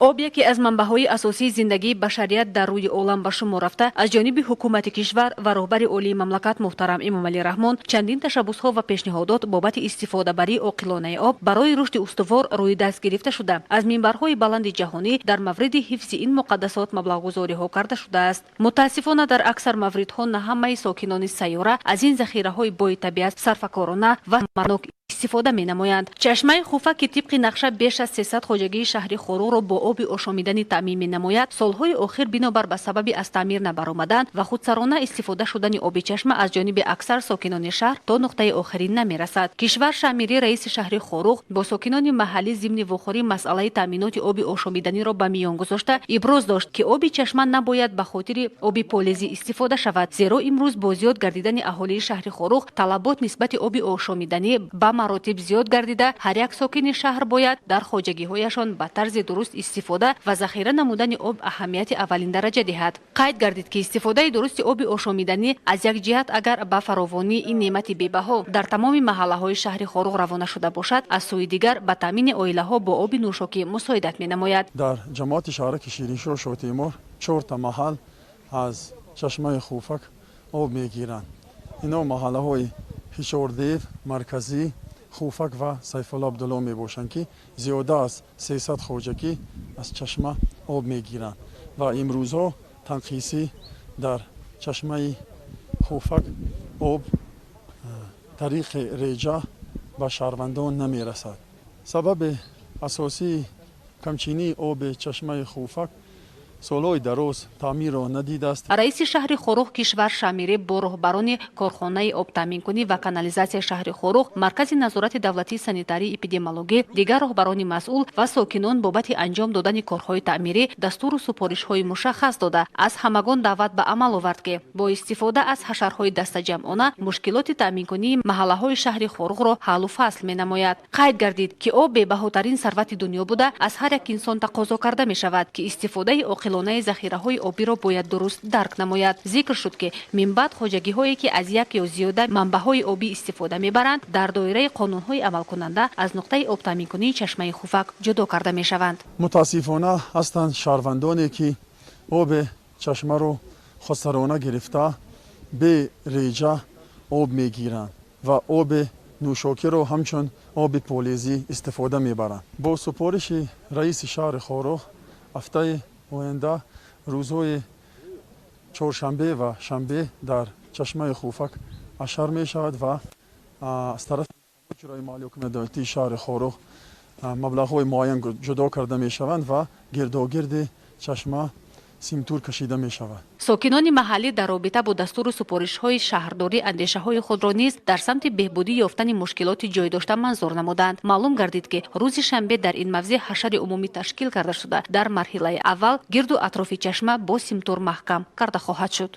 Об яке аз манбаъҳои асосии зиндагии башарият дар рӯи олам ба шумор рафта, аз ҷониби ҳукумати кишвар ва роҳбари олии мамлакат муҳтарам Эмомалӣ Раҳмон чандин ташаббусҳо ва пешниҳодот бобати истифодабарии оқилонаи об барои рушди устувор рӯи даст гирифта шуда, аз минбарҳои баланди ҷаҳонӣ дар мавриди ҳифзи ин муқаддасот маблағгузориҳо карда шудааст. Мутаассифона, дар аксар мавридҳо на ҳамаи сокинони сайёра аз ин захираҳои бои табиат сарфакорона ва самарнок истифода менамоянд. Чашмаи Хуфа, ки тибқи нақша беш аз 300 хоҷагии шаҳри Хоруғро бо оби ошомиданӣ таъмин менамояд, солҳои охир бинобар ба сабаби аз таъмир набаромадан ва худсарона истифода шудани оби чашма аз ҷониби аксар сокинони шаҳр то нуқтаи охирин намерасад. Кишвар Шамирӣ, раиси шаҳри Хоруғ, бо сокинони маҳаллӣ зимни вохӯрӣ масъалаи таъминоти оби ошомиданиро ба миён гузошта, иброз дошт, ки оби чашма набояд ба хотири оби полезӣ истифода шавад, зеро имрӯз бо зиёд гардидани аҳолии шаҳри Хоруғ талабот нисбати оби ошомиданӣ ба маротиб зиёд гардида, ҳар як сокини шаҳр бояд дар хоҷагиҳояшон ба тарзи дуруст истифода ва захира намудани об аҳамияти аввалиндараҷа диҳад. Қайд гардид, ки истифодаи дурусти оби ошомиданӣ аз як ҷиҳат агар ба фаровонии ин неъмати бебаҳо дар тамоми маҳаллаҳои шаҳри Хоруғ равона шуда бошад, аз сӯи дигар ба таъмини оилаҳо бо оби нӯшокӣ мусоидат менамояд. Дар ҷамоати шаҳраки Шириншоҳ Шотемур чорта маҳал аз чашмаи Хуфак об мегиранд. Ино маҳаллаҳои Ҳишордев, Марказӣ, Хуфак ва Сайфулло Абдулло мебошанд, ки зиёда аз 300 хоҷагӣ аз чашма об мегиранд ва имрӯзҳо танқисӣ дар чашмаи Хуфак об тариқи реҷа ба шаҳрвандон намерасад. Сабаби асосии камчинии оби чашмаи Хуфак солҳои дароз таъмирро надидааст. Раиси шаҳри Хоруғ Кишвар Шамирӣ бо роҳбарони корхонаи обтаъминкунӣ ва канализатсияи шаҳри Хоруғ, Маркази назорати давлатии санитарии эпидемиологӣ, дигар роҳбарони масъул ва сокинон бобати анҷом додани корҳои таъмирӣ дастуру супоришҳои мушаххас дода, аз ҳамагон даъват ба амал овард, ки бо истифода аз ҳашарҳои дастаҷамъона мушкилоти таъминкунии маҳаллаҳои шаҳри Хоруғро ҳаллу фасл менамояд. Қайд гардид, ки об бебаҳотарин сарвати дунё буда, аз ҳар як инсон тақозо карда мешавад, ки истифодаи оқилонаи захираҳои обиро бояд дуруст дарк намояд. Зикр шуд, ки минбаъд хоҷагиҳое, ки аз як ё зиёда манбаъҳои обӣ истифода мебаранд, дар доираи қонунҳои амалкунанда аз нуқтаи обтаъминкунии чашмаи Хуфак ҷудо карда мешаванд. Мутаассифона, ҳастанд шаҳрвандоне, ки оби чашмаро худсарона гирифта, бе реҷа об мегиранд ва оби нӯшокиро ҳамчун оби полезӣ истифода мебаранд. Бо супориши раиси шаҳри Хоруғ ҳафтаи оянда рӯзҳои чоршанбе ва шанбе дар чашмаи Хуфак ҳашар мешавад ва аз тарафи шӯрои маҳаллии ҳукумати давлатии шаҳри Хоруғ маблағҳои муайян ҷудо карда мешаванд ва гирдогирди чашма симтур кашида мешавад. Сокинони маҳаллӣ дар робита бо дастуру супоришҳои шаҳрдорӣ андешаҳои худро низ дар самти беҳбудӣ ёфтани мушкилоти ҷой дошта манзур намуданд. Маълум гардид, ки рӯзи шанбе дар ин мавзеъ ҳашари умумӣ ташкил карда шуда, дар марҳилаи аввал гирду атрофи чашма бо симтур маҳкам карда хоҳад шуд.